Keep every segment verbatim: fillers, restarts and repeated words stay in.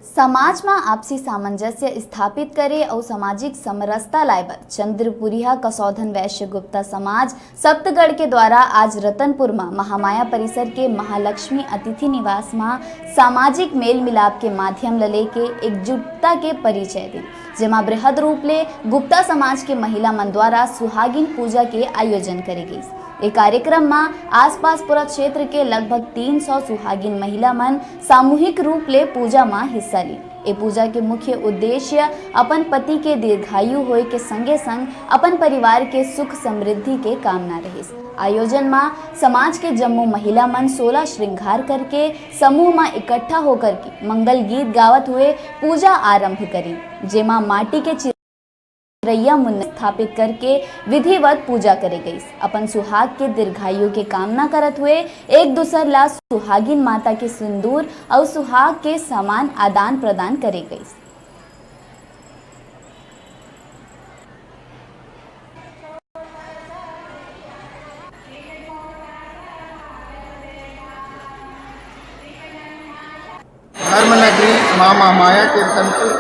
समाज म आपसी सामंजस्य स्थापित करे अउ सामाजिक समरसता लाए बर चंद्रपुरिया कसौधन वैश्य गुप्ता समाज सप्तगढ़ के द्वारा आज रतनपुर म महामाया परिसर के महालक्ष्मी अतिथि निवास म सामाजिक मेल मिलाप के माध्यम ल लेके एकजुटता के परिचय दिन, जेमा बृहद रूप ले गुप्ता समाज के महिला मन द्वारा सुहागिन पूजा के आयोजन करे गइस। ए कार्यक्रम म आसपास पूरा क्षेत्र के लगभग तीन सौ सुहागिन महिला मन सामूहिक रूप ले पूजा म हिस्सा लीन। ए पूजा के मुख्य उद्देश्य अपन पति के दीर्घायु होए के संगे संग अपन परिवार के सुख समृद्धि के कामना रहिस। आयोजन म समाज के जम्मो महिला मन सोलह श्रृंगार करके समूह म इकट्ठा होकर के मंगल गीत गावत हुए पूजा आरंभ करिन, जेमा माटी के चिरैया मुन्ने स्थापित करके विधिवत पूजा करे गइस। अपन सुहाग के दीर्घायु के कामना करत हुए एक दूसर ला सुहागिन माता के सिंदूर अउ सुहाग के सामान आदान प्रदान करे गइस। धर्म नगरी माँ महामाया के रतनपुर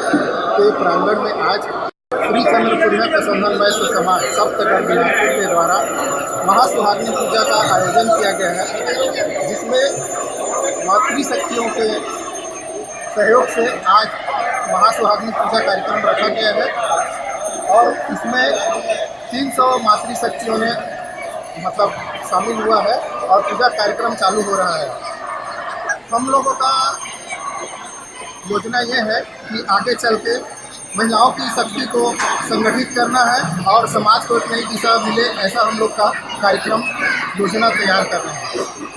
के प्रांगण में आज श्री चंद्रपुरिया कसौधन वैश्य समाज सप्तगढ़ बिलासपुर के द्वारा महासुहागिनी पूजा का आयोजन किया गया है, जिसमें मातृशक्तियों के सहयोग से आज महासुहागिनी पूजा कार्यक्रम रखा गया है और इसमें तीन सौ मातृशक्तियों ने, मतलब, शामिल हुआ है और पूजा कार्यक्रम चालू हो रहा है। हम लोगों का योजना ये है कि आगे चल के महिलाओं की शक्ति को संगठित करना है और समाज को एक नई दिशा मिले, ऐसा हम लोग का कार्यक्रम योजना तैयार कर रहे हैं।